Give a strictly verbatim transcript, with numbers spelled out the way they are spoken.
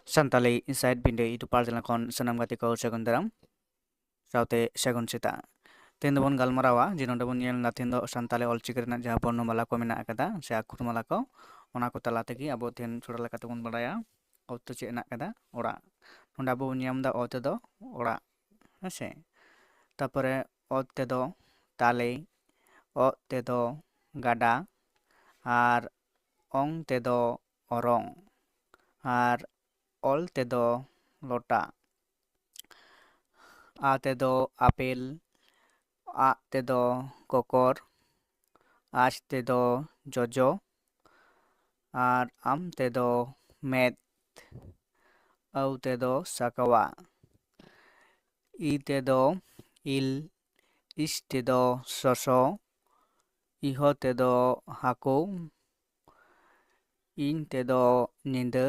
Santali ᱤᱱᱥᱟᱭᱤᱰ ᱵᱤᱱᱰᱟᱹ YouTube ᱯᱟᱨ channel ᱠᱷᱚᱱ ᱥᱟᱱᱟᱢ ᱜᱟᱛᱮ ᱠᱚ ᱥᱟᱹᱜᱩᱱ ᱫᱟᱨᱟᱢ ᱥᱟᱶᱛᱮ ᱥᱟᱹᱜᱩᱱ ᱥᱮᱛᱟᱜ᱾ ᱛᱮᱦᱮᱧ ᱫᱚᱵᱚᱱ ᱜᱟᱞᱢᱟᱨᱟᱣᱟ ᱡᱮ ᱱᱚᱰᱮ ᱵᱚᱱ ᱧᱮᱞ ᱮᱫᱟ ᱛᱮᱦᱮᱧ ᱫᱚ ᱥᱟᱱᱛᱟᱞᱤ ᱚᱞᱪᱤᱠᱤ ᱨᱮᱱᱟᱜ ᱡᱟᱦᱟᱸ ᱵᱚᱨᱱᱚᱢᱟᱞᱟ ᱠᱚ ᱢᱮᱱᱟᱜ ᱟᱠᱟᱫᱟ ᱥᱮ ᱟᱠᱷᱚᱨᱢᱟᱞᱟ ᱠᱚ, ᱚᱱᱟ ᱠᱚ ᱛᱟᱞᱟ ᱛᱮᱜᱮ ᱟᱵᱚ ᱛᱮᱦᱮᱧ ᱛᱷᱚᱲᱟ ᱞᱮᱠᱟ ᱛᱮᱵᱚᱱ ᱵᱟᱲᱟᱭᱟ ᱚᱛ ᱫᱚ ᱪᱮᱫ ᱦᱮᱱᱟᱜ ᱟᱠᱟᱫᱟ, ᱚᱲᱟᱜ᱾ ᱱᱚᱰᱮ ᱟᱵᱚ ᱵᱚᱱ ᱧᱟᱢ ᱮᱫᱟ ᱚ ᱛᱮᱫᱚ ᱚᱲᱟᱜ, ᱦᱮᱸ ᱥᱮ᱾ ᱛᱟᱨᱯᱚᱨᱮ ᱚ ᱛᱮᱫᱚ ᱛᱟᱞᱮ, ᱚ ᱛᱮᱫᱚ ᱜᱟᱰᱟ, ᱟᱨ ᱚᱝ ᱛᱮᱫᱚ ᱚᱨᱚᱝ, ᱟᱨ ᱚᱞ ᱛᱮᱫᱚ ᱞᱚᱴᱟ᱾ ᱟ ᱛᱮᱫᱚ ᱟᱯᱮᱞ, ᱟ ᱛᱮᱫᱚ ᱠᱚᱠᱚᱨ, ᱟᱪ ᱛᱮᱫᱚ ᱡᱚᱡᱚ, ᱟᱨ ᱟᱢ ᱛᱮᱫᱚ ᱢᱮᱫ, ᱟᱹᱣ ᱛᱮᱫᱚ ᱥᱟᱠᱣᱟ, ᱤ ᱛᱮᱫᱚ ᱤᱞ, ᱤᱥ ᱛᱮᱫᱚ ᱥᱚᱥᱚ, ᱤᱦᱚ ᱛᱮᱫᱚ ᱦᱟᱹᱠᱩ, ᱤᱧ ᱛᱮᱫᱚ ᱧᱤᱫᱟᱹ,